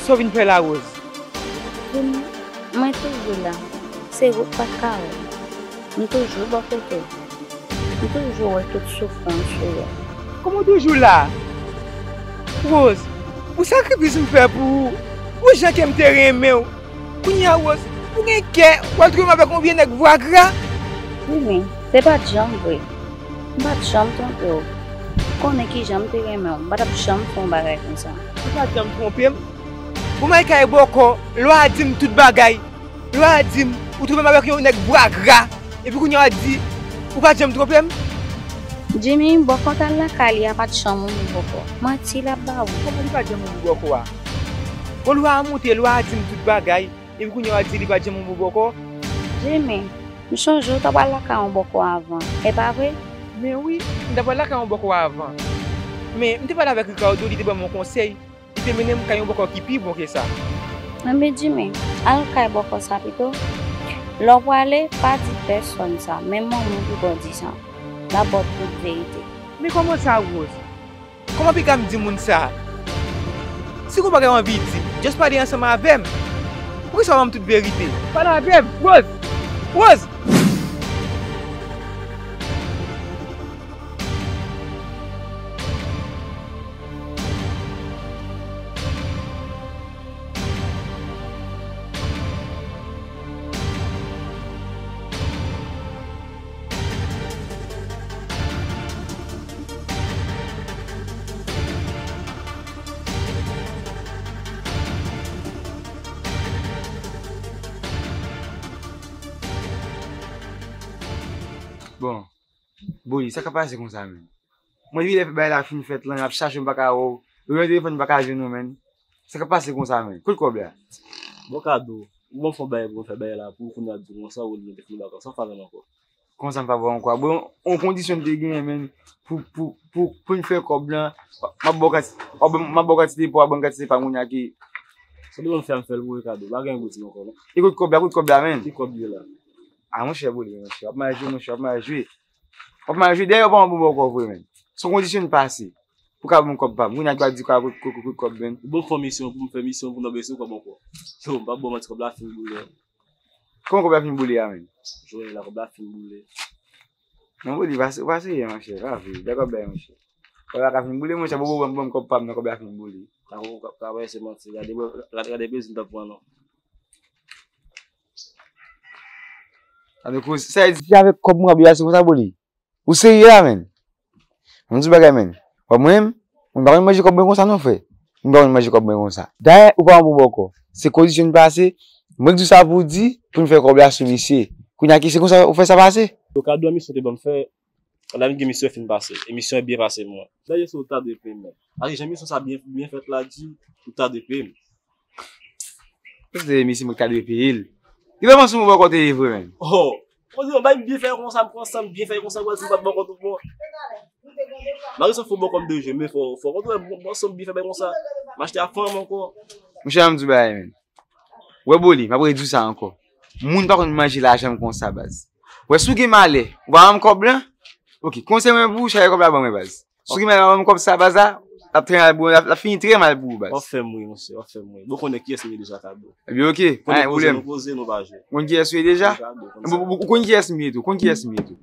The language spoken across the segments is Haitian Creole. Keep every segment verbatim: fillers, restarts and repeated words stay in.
Sa w vin fè la, Rose? Jimmy, mwen toujou la. Se ou k pa t ka wè m. M toujou bò kote w. M toujou wè tout soufrans ou yo. Kòman w toujou la? Rose, pou sakrifis m fè pou ou, pou jan ke m te renmen w. Kounye a, Rose, ou gen kè, w al twouve m avèk yon vye nèg vwa gra? Jimmy, se pa t janm vre. M pa t janm twonpe w. Ou konnen kijan m te renmen w, m pa t ap janm fè yon bagay konsa. Ou pa t janm twonpe m? Bon, m al kay bòkò, lwa a di m tout bagay. Lwa a di m, ou twouve m avèk yon nèg vwa gra. Epi kounye a w ap di, ou pa t janm twonpe m? Jimmy, bòkò w t al lakay li a pa t janm yon bon bòkò. Manti l ap ba ou. Kòman li pa t janm yon bon bòkò a? Bon, lwa a monte, lwa a di m tout bagay. Epi kounye a w ap di li pa t janm yon bon bòkò? Jimmy, m chonje w t ap al lakay yon bòkò avan, e pa vre? Men wi, m t ap al lakay yon bòkò avan. Men, m te pale avèk Ricardo, li te ban m yon konsèy. Li te mennen m kay yon bòkò ki pi bon ke sa. Enben, Jimmy, al kay bòkò sa pito. Lè w prale, pa di pèsonn sa, menm manman w pi bon di sa. L ap ba w tout verite. Men kòman sa, Rose? Kòman w pi ka m di moun sa? Si gon bagay w anvi di, just pale ansanm avè m. Poukisa w pa ban m tout verite? Pale avè m, Rose! Rose! Bon, Boli, sa k ap pase konsa menm? Mwen depi lè bagay la fin fèt lan, m ap chache w, m pa ka wè w. Ou gen telefòn, m pa ka jwenn ou menm. Sa k ap pase konsa menm? Kote kòb la? Bon, Kado, ou ban m fè yon bagay pou mwen fè bagay la pou ou, kounye a di konsa ou li mete fini bagay sa fè menm ankò. Konsa m pa ba w ankò. Bon, yon kondisyon m te genyen menm pou, pou, pou, pou n fè kòb lan, m ap ba w kantite, m ap ba w kantite pa w, ban m kantite pa m kounye a ki. Sa depè m fè m fè l pou ou, Kado. Pa gen bouti ankò non. E kote kòb la, kote kòb la menm? Ki kòb li la? A monchè, Boli, monchè, w ap mal jwe, monchè, w ap mal jwe. W ap mal jwe, dèyè w pa yon bon bòkò vre menm. Se yon kondisyon n pase. Pou ka ban m kòb pa m. Kounye a ki pa di ka kote, kote, kote kòb menm. Ou ban m fè yon misyon pou m fè misyon pou n anbese kòb ankò. Yo, m pa ba w manti, kòb la fin boule. Kòman kòb la fin boule a menm? Jwenn la, kòb la fin boule. Non, Boli, pa se, pa serye, monchè, pa vre. Dè kòb la, monchè. Kòb la ka fin boule, monchè, bon, bon, bon, kòb pa m nan, kòb la fin boule. Ka, ka, ka, wè, se manti. Gade, gade, gade plezi m t ap pran non. Gade koze, sa vle di se avèk kòb mwen ap depase konsa, Boli? Ou serye la, menn? Mwen di w bagay, menn. Wè mwen menm, mwen pa konn manje kòb mwen konsa non, frè. Mwen pa konn manje kòb mwen konsa. Dayè, ou pa yon bon bòkò. Se kondisyon n pase, mwen k di w sa pou w di, pou n fè kòb la sou misye. Kounye a ki se konsa ou fè sa pase? Yo, kado misye te ban m fè, la vin gen misye fin pase. E misye byen pase mwen. Dayè, se ou ta dwe peye m. Paske jan misye sa byen, byen fèt la di, ou ta dwe peye m. Ou se misye mwen k ta dwe peye l. Li pa panse yon bòkò te ye vre, menn. Oh! Ou di, bay m byen fè konsa, m pran san m byen fè konsa, ou di m pa t bòkò tout bon. Mari sa fò bòkò m de je, men fò, fò konn wè bon, bon, san m byen fè bay konsa. M achte a fanm ankò. Monchè, m di w bagay, menn. Wè Boli, m ap redi w sa ankò. Moun pa konn manje lajan m konsa, baz. Wè, si w gen malè, ou pa ban m kòb lan? Oke, konsèy mwen pou ou, chache kòb la ban mwen, baz. Si w gen malè, ban m kòb sa, baz la, l ap trè mal pou ou, l ap, l ap fini trè mal pou ou, baz. W ap fè m ri, monchè, w ap fè m ri. Bon, konnen kiyès m ye deja, kado. Ebyen, oke, pa gen pwoblèm. Konnen koze nou, koze nou pa jwe. Konn kiyès ou ye deja? Kado, konn sa. Bon, bon, ou konn kiyès m ye tou, konn kiyès m ye tou.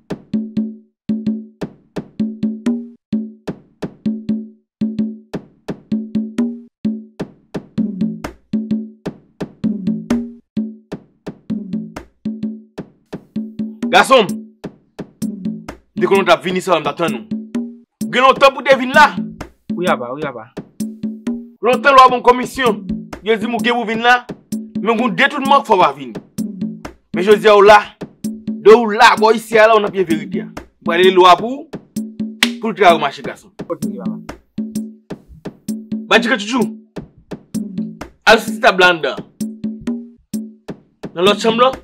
Gason m, m te konnen w t ap vini, sa w m t ap tann ou. Gen lontan pou w te vin la. Wi, apa, wi, apa. Lontan lè w ap yon komisyon, yo di m ou gen pou vin la, men gon detounman k fè w pa vini. Men jodi a w la, de w la, bò isi a la, w nan pye verite a. M pral rele lwa pou ou, pou l te ka remache gason. Ok, ok, papa. Badjike Tchoutchou, al sou ti tab la anndan. Nan lòt chanm lan,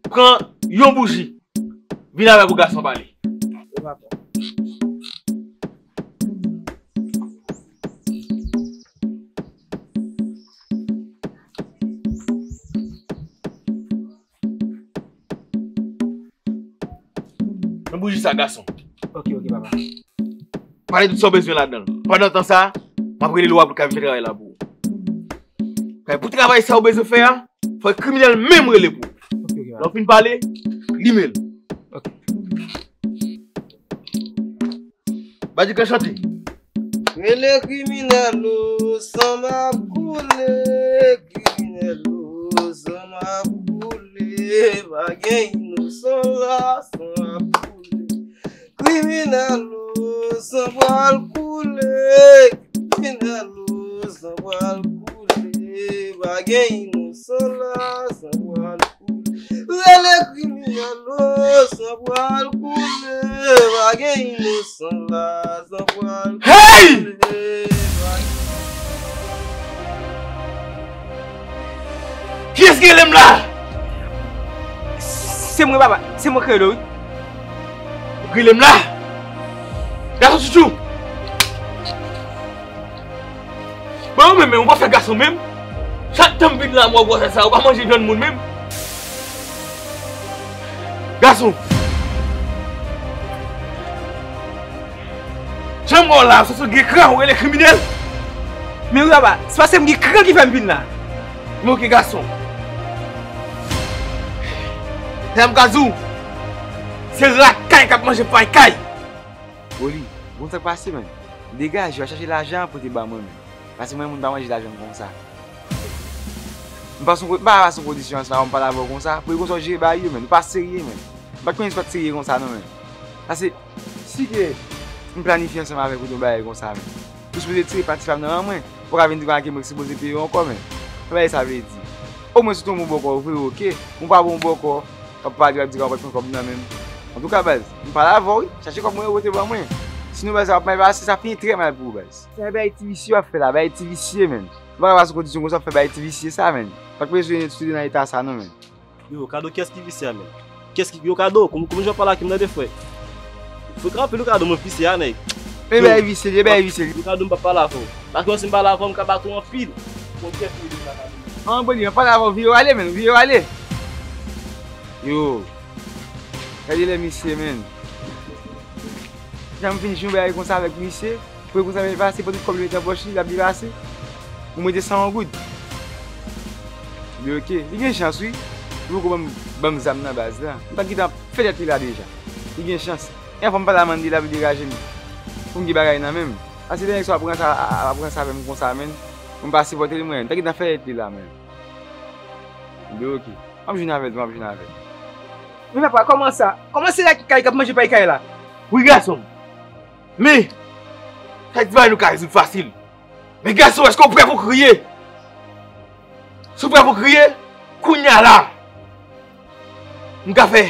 pran yon bouji. Vin avè pou gason pale. Wi, papa. Nan bouji sa, gason. Ok, ok, papa. Pale tout sa w bezwen ladan l. Pandan tan sa, m ap rele lwa pou l ka vin fè travay la pou ou. Kay, pou travay sa ou bezwen fè a, fò kriminèl menm rele pou ou. Ok, ok, lè w fin pale, limen l. Ok. Badjikan chante. Rele kriminèl o, san m ap koule, kriminèl o, san m ap koule, pa gen inosan la, san m ap koule. Kriminèl o, san pral koule, kriminèl o, san pral koule, pa gen inosan la, san pral koule. Rele kriminèl o, san pral koule, pa gen inosan la, san pral koule. Hey! Kiyès ki rele m la? Se mwen, papa. Se mwen ki rele w, wi. Ou rele m la? Gason tchoutchou. Bon, ou menm, menm, ou pa fè gason menm. Chak tan m vin la, m wè w gwosè sa, ou pa manje vyann moun menm. Gason. Jan m wè w la, se sou gen kran, ou rele kriminèl. Men wi, papa, se paske m gen kran ki fè m vin la. Men oke, gason. Sa m ka di w, se rat kay k ap manje pay kay. Oli, bon, sa k pase, menm? Degaje w, al chache lajan an pote ban mwen, menm. Paske mwen, moun pa manje lajan m konsa. M pa sou, m pa sou kondisyon sa, m pale avè w konsa. Pou e konsa w jere bagay yo, menm. Ou pa serye, menm. M pa t konnen si w pa t serye konsa, non, menm. Paske, si ke m planifye ansanm avèk ou yon bagay konsa, menm. Ou sipoze tire pati pa m nan men mwen. Ou pa ka vin di konsa ke mwen ki sipoze peye w ankò, menm. Sa bagay sa vle di. Omwen si w te yon bon bòkò, vre, oke. Ou pa bon bòkò. W ap pale, w ap di w ap pran kòb nan men m. Antouka, baz, m pale avè w, wi. Chache kòb mwen yo pote ban mwen. Sinon, baz, sa ap mal pase, sa ap fini trè mal pou ou, baz. Sa bagay ti visye w ap fè la, bagay ti visye, menm. Ou pa ka pase kondisyon konsa, w ap fè bagay ti visye sa, menm. Pa t bezwen sou nan eta sa, non, menm. Yo, Kado, kiyès ki visye a, menm? Kiyès ki, yo, Kado, kòm, kòm jan w pale ak m nan de frè. Frekan anpil, wi, Kado, mwen visye a, nèg. Men bagay visye, men bagay visye. Yo, Kado, m p ap pale avè w. Paske si m pale avè w, m ka bat ou anpil. Bon, kiyès ki visye a, Kado? An, bon, li, m pale avè w, vire w ale, menm, vire w ale. Yo. Gade lè misye, menm. Jan m vin jwenn bagay konsa avèk misye, pou konsa l pase, pran tout kòb li mete nan pòch li, l ap depase. Ou mete san goud. Li oke. Li gen chans, wi. Li poko ban m, ban m zam nan baz la. M pa t gentan fè tèt li la deja. Li gen chans. E anvan m pale a Mandy la pou l degaje m. Pou m gen bagay nan men m. Paske lè nèg sa ap ranse, ap ranse avè m konsa, menm. Pou m pa sipòte li, mwen. M ta gentan fè tèt li la, menm. Li oke. M ap jwenn avè l tou, m ap jwenn avè l. Men papa, kòman sa? Kòman se rat kay k ap manje pay kay la? Wi, gason m. Men, sa ti bagay nou ka rezoud fasil. Men gason, èske w prè pou kriye? Si w prè pou kriye, kounye a la, m ka fè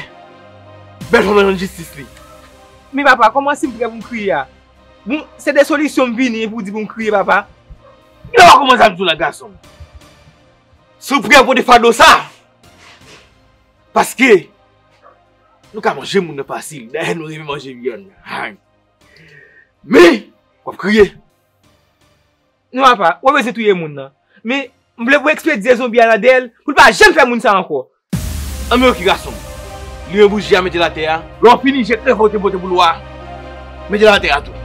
bèl fanm nan jwenn jistis li. Men papa, kòman si m prè pou m kriye a? Bon, se de solisyon m vini pou w di pou m kriye, papa. Yo, kòman sa m di w la, gason m? Si w prè pou pote fado sa, paske nou ka manje moun nan fasil, dayè nou renmen manje vyann. Hay. Men, w ap kriye. Non, papa, ou pa bezwen touye moun nan. Men, m vle pou w ekspedye zonbi a nan dèyè l, pou l pa janm fè moun sa ankò. Anben oke, gason m. Limen bouji a, mete l atè a. Lè w fini, je kreve w te pote pou lwa a, mete l atè a tou.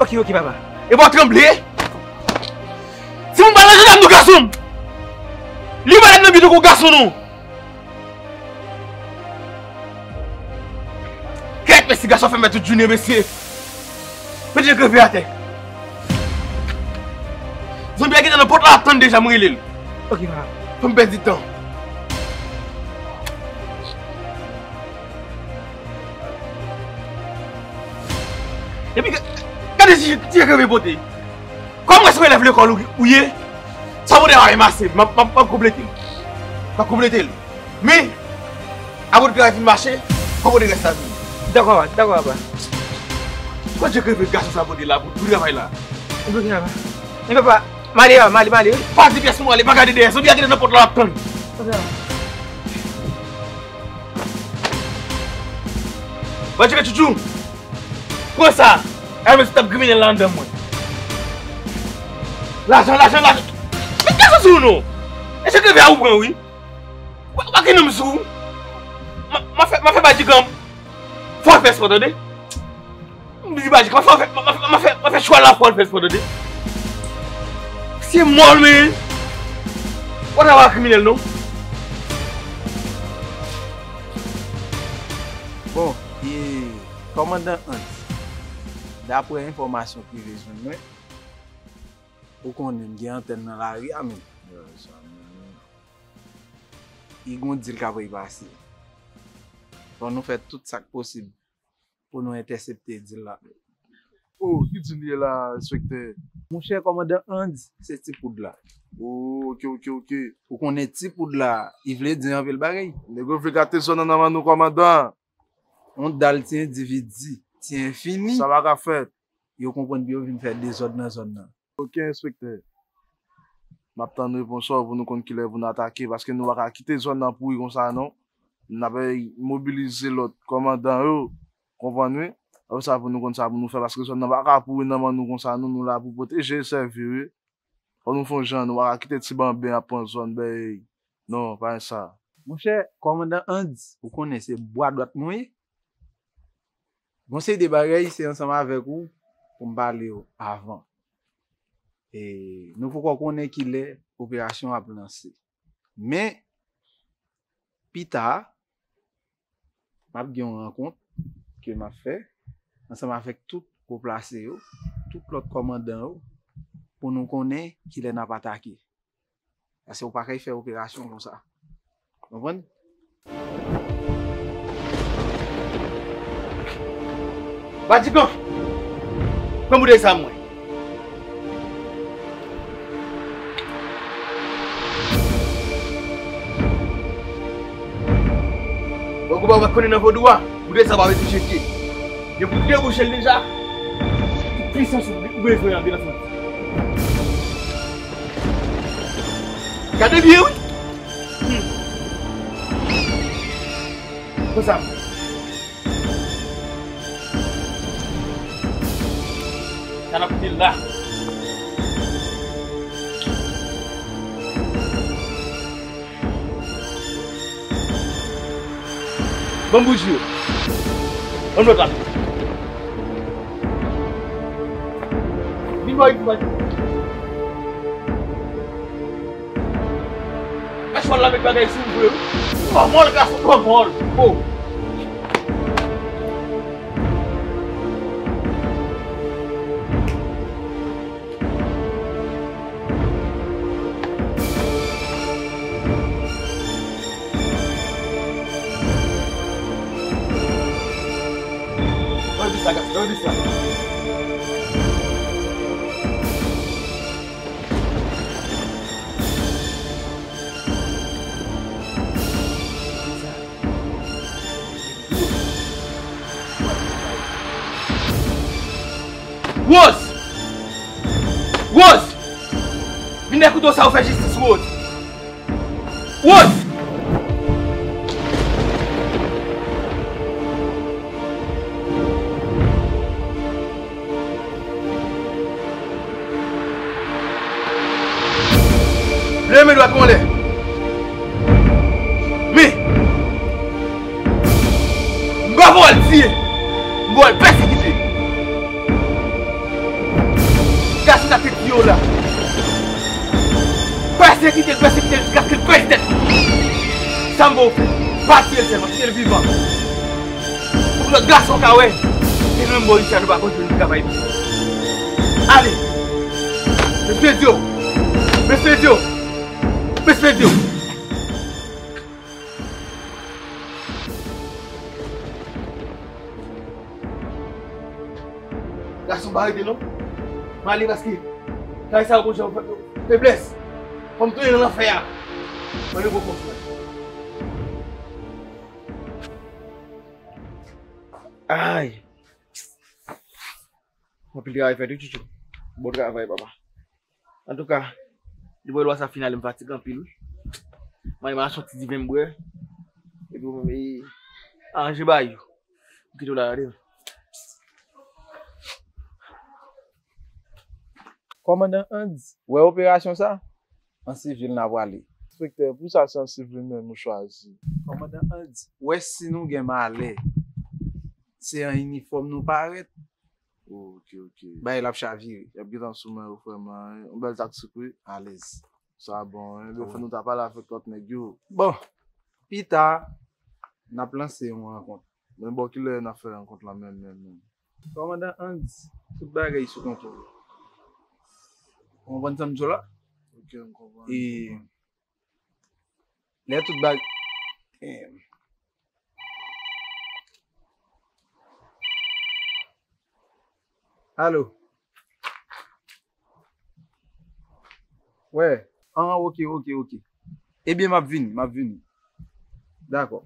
Oke, oke, papa. E pa w tranble. Si moun pa nan jandam non, gason m. Li malad nan bidon kou gason non. Kèt, mesye, gason fè m pèdi tout jounen, mesye. Mete je kreve atè. Zonbi a gentan nan pòt la, ap tann deja, m rele l. Oke, papa. Fò m pèdi tan. Epi, ga-, gade ti, ti je kreve pote. Kòm wè se yon elèv lekòl ou, ou ye, sa pote a renmase, m ap, m ap, m ap konplete l. M ap konplete l. Men, apre travay fin mache, fò pote rès la vini. Dakò, papa, dakò, papa. Kot je kreve gason sa pote la pou, pou travay la? Ebyen, papa. Men papa, m ale, papa, m ale, m ale, wi. Pa di pyès mwen ale, pa gade dèyè. Zonbi a gentan nan pòt la, l ap tann. Ok, papa. Mwen tcheke tchoutchou. Pran sa. Al met sou tab kriminèl la anndan mwen. Lajan, lajan, lajan. Men gason sou ou non. E se kreve a ou pran, wi. Ou pa, ou pa gen nonm sou ou. M a, m a fè, m a fè Badjikan fò l fè espò, tande. M di Badjikan fò l fè, m a, m a, m a fè, m a fè chwal la fò l fè espò, tande. Se mòl, men. Ou pa travay ak kriminèl, non. Bon, e, kòmandan Hans, daprè enfòmasyon prive jwenn mwen, ou konnen m gen antèn nan lari a menm. Li gon dil k ap pase. Fò nou fè tout sa k posib pou nou entèsepte dil la. Oh, ki dil ye la, enspektè? Monchè, kòmandan Hans, se ti poud la. Oh, ok, ok, ok. Ou konnen ti poud la, li vle di anpil bagay. Nèg yo vle gate zòn nan nan men nou, kòmandan. Yon dal ti endividi, ti enfini. Sa pa ka fèt. Yo konprann pou yo vin fè dezòd nan zòn nan. Ok, enspektè. M ap tann repons ou pou nou konn kilè pou nou atake, paske nou pa ka kite zòn nan pouri konsa, non. N ap mobilize lòt kòmandan yo, konprann wi. Apre sa pou nou konn sa pou nou fè, paske zòn nan pa ka pouri nan men nou konsa, non, nou la pou pwoteje e sèvi, wi. Fò nou fè yon jan, nou pa ka kite ti banben ap pran zòn, bèy. Non, pa gen sa. Monchè, kòmandan Hans, ou konnen se bwa dwat mwen ye. Gon seri de bagay, se ansanm avèk ou pou m pale w avan. E nou poko konnen kilè operasyon ap lanse. Men, pita, m ap gen yon rankont ke m ap fè ansanm avèk tout wo plase yo, tout lòt kòmandan yo, pou nou konnen kilè n ap atake. Paske ou pa kay fè operasyon konsa. Konprann? Vatikan! Pran boutèy sa mwen. Bon, koupa ou pa konnen nan vodou a, boutèy sa pa bezwen tcheke. Depi ou debouche l deja, tout pisans ou bezwen an vin nan santi. Gade byen, wi. Hmm. Konsa. Sa n ap kite l la. Ban m bouji yo. Ban m lòt la. Vin bò isit, bò isit. Kachwal la met bagay sou ou vre wi. Twò mòl, gason, twò mòl. Oh. Leve sa, gason, leve sa. Rose! Rose! Vin dèyè kouto sa ou fè jistis, Rose! Rose! Leve men dwat mwen anlè. Men, m pa pou al tiye. M pou al pèsekite. Gason sa te tiye w la. Pèsekite l, pèsekite l jiskaske l pèdi tèt li. Sa m ba w fè, pa tiye l sèlman, tiye l vivan. Pou lòt gason ka wè, se nou menm bò isi a nou pa konn jwenn travay nou. Ale! Mesye Dio! Mesye Dio! Mesye Dio! Gason pa rete non. M ale paske kay sa yo gon jan fè feblès. Fò m tounen nan lanfè a. Mwen yo gon kòf mwen. Ay. Anpil travay fèt wi, Tchouchou. Bon travay, papa. Antouka, depi lwa sa fin ale, m fatige anpil wi. Mwen, m al achte yon ti diven m bwè. Epi ou menm, e, aranje bagay yo. M kite w la, tande. Kòmandan Hans, wè operasyon sa? An sivil n a prale. Enspektè, poukisa se an sivil menm ou chwazi? Kòmandan Hans, wè si nou gen malè, se an inifòm nou parèt. Ok, ok. Bagay la ap chavire. Y ap gentan sou men yo, frè mwen. Yon bèl taktik, wi. Alèz. Sa bon, wi. Yo fè nou ta pale avèk lòt nèg yo. Bon, pita, n ap lanse yon rankont. Men bò kilè n ap fè rankont lan menm, menm, menm? Kòmandan Andy, tout bagay sou kontwòl. Ou konprann sa m di w la? Ok, m konprann. E lè tout bag-, eh. Alo? Wè. An, ok, ok, ok. Ebyen, m ap vini, m ap vini. Dakò.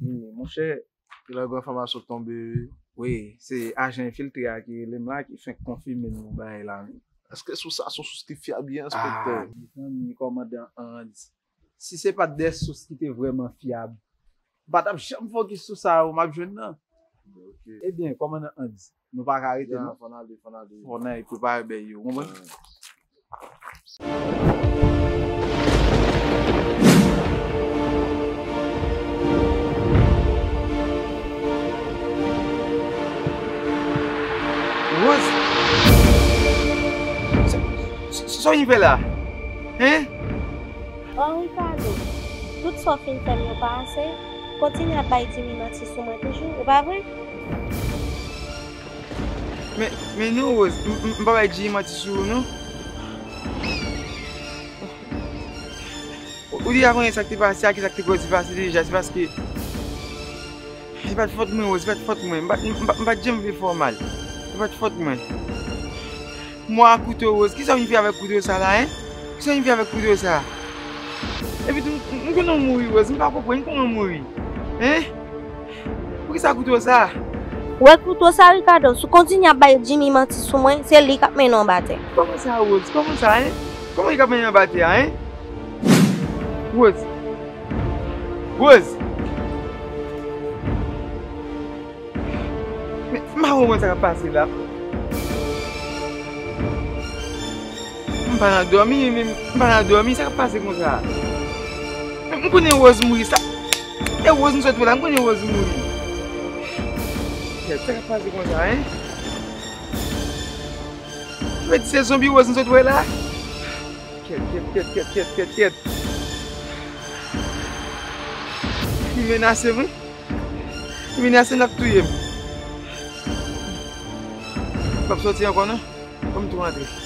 Wi, monchè. Kilè gwo enfòmasyon tonbe, wi. Wi, se ajan enfiltre a ki rele m la, ki fenk konfime nou bagay la, wi. Èske sous sa se yon sous ki fyab, wi, enspektè? Ah, mezanmi, kòmandan Andy. Si se pa t de sous ki te vrèman fyab, m pa t ap janm fokis sou sa yo m ap jwenn nan. Ok. Ebyen, kòmandan Andy, nou pa ka rete, non? Fò n ale, fò n ale. Fò n al prepare bèy yo, ou konprann? Rose! Sa, sa, sa w vin fè la? Hein? Oh, Ricardo, tout sa w fin fè m yo pa ase? Kontinye ap bay Jimmy manti sou mwen toujou, ou pa vre? Men, men non, Rose, m, m, m pa bay Jimmy manti sou ou, non. Ou, ou deja konnen sa k te pase a, ki sa k te koze pase deja, se paske se pa t fòt mwen, Rose, se pa t fòt mwen. M pa, m, m pa, m pa t janm vle fè w mal. Se pa t fòt mwen. Mò a kouto, Rose. Kisa w vin fè avèk kouto sa la, hein? Kisa w vin fè avèk kouto sa? Epi tou, m, m konnen w mouri, Rose. M pa konprann. M konnen w mouri. Hein? Poukisa kouto sa? Wè kouto sa, Ricardo, si w kontinye ap bay Jimmy manti sou mwen, se li k ap mennen w anba tè. Kòman sa, Rose? Kòman sa, hein? Kòman li k ap mennen w anba tè a, hein? Rose. Rose. Men, m pa konprann sa k ap pase la. M pa nan dòmi, men m pa nan dòmi, sa k ap pase konsa? Men m konnen Rose mouri, sa. E Rose m sot wè la, m konnen Rose mouri. Kèt, sa k ap pase konsa, hein? Mwen di se zonbi Rose m sot wè la. Kèt, kèt, kèt, kèt, kèt, kèt, kèt. Li menase m, wi. Li menase m, l ap touye m. M p ap sòti ankò, non. Ban m tou rantre. Ban m tou rantre.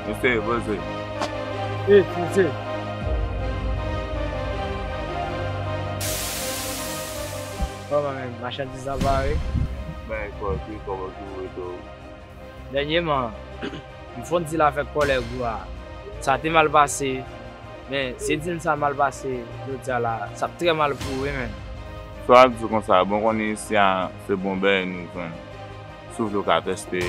Mesye, poze. Wi, mesye. Kòman menm, machandiz la pare? Bagay kòrèk wi, kòman ki ou rete w? Dènyèman, m fon dil avèk kòlèg ou a. Sa te mal pase, men si dil sa mal pase jodi a la, sa ap trè mal pou ou wi, menn. Sa w ap di konsa, bon konnen isi a se bon bèy nou jwenn. Si w vle w ka teste.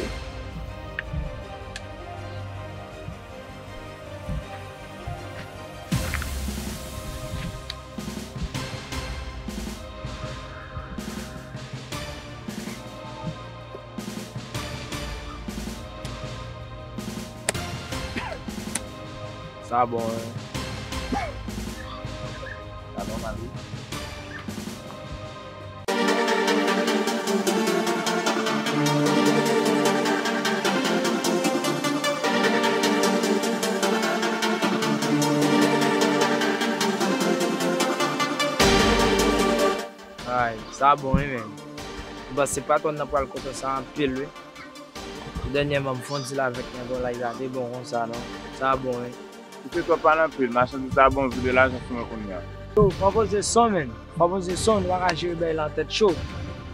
Sa bon, wi. Sa nòmal, wi. Ay, sa bon, wi, menm. M panse patwòn nan pral kontan sa anpil, wi. Dènyèman, m fè yon deal avèk nèg la, li pa te bon konsa, non. Sa bon, wi. Ou fè twòp pale anpil, machandiz la bon, vide lajan sou mwen kounye a. Yo, fò poze son, menm. Fò poze son, nou pa ka jere bagay la an tèt cho.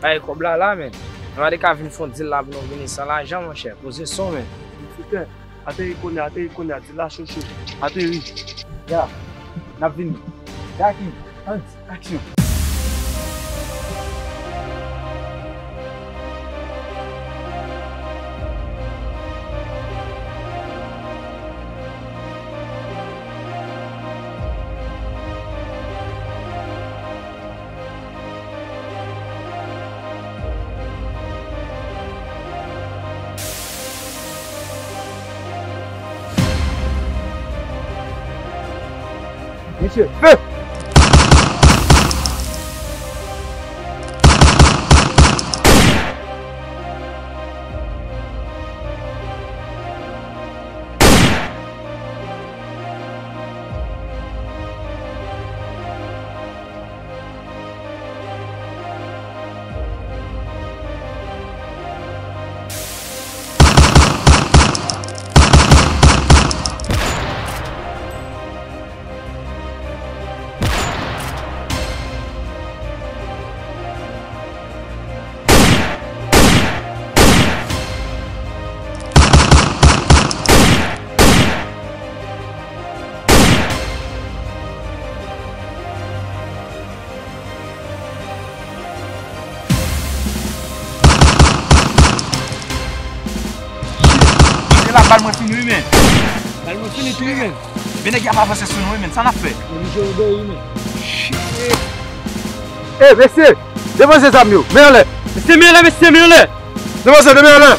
Bagay kòb la la, menm. Nou pa te ka vin fè yon deal la pou nou vini san lajan, monchè. Poze son, menm. Ateri kounye a, ateri kounye a, deal la cho cho. Ateri. Ya, n ap vini. Jackie, Hans, aksyon. Mesye, feu! Shit! Pase la, bal mwen fini wi, men. Bal mwen fini tou wi, men. Men nèg y ap avanse sou nou wi, men. Sa n ap fè? Oblije obeyi, men. Shit! Ey, mesye! Depoze zam yo! Men anlè! Mesye, men anlè, mesye, men anlè! Depoze, men anlè!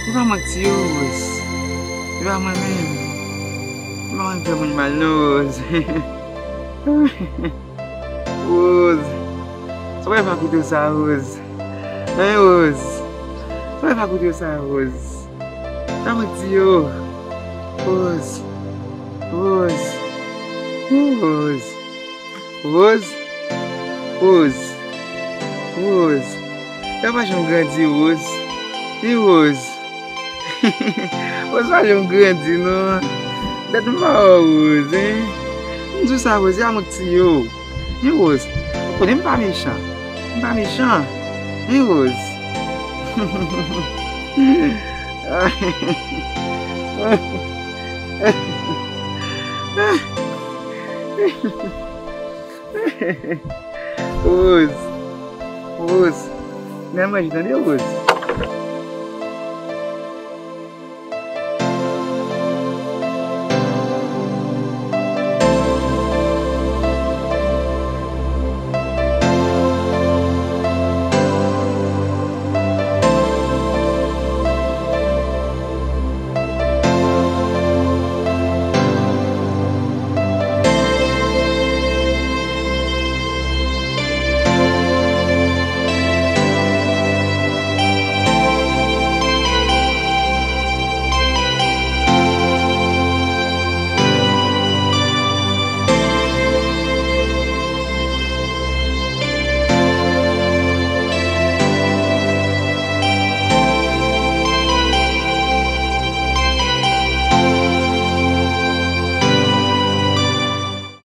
Se pa mwen k tiye w, Rose. Se pa mwen menm. Se pa mwen k fè moun mal, non, Rose. Rose. Sa w fè pa koute w sa, Rose? Hein, Rose? Sa w fè pa koute w sa, Rose? Sa mwen di yo? Rose. Rose. Rose. Rose. Rose. Rose. Yo pa janm grandi, Rose. Wi, Rose. Rose pa janm grandi, non. Dat m pa wè w, Rose, hein. M di w sa, Rose, se pa mwen k tiye w. Wi, Rose. Ou konnen m pa mechan. M pa mechan. Wi, Rose. Rose. Rose. Nèg manje, tande, Rose.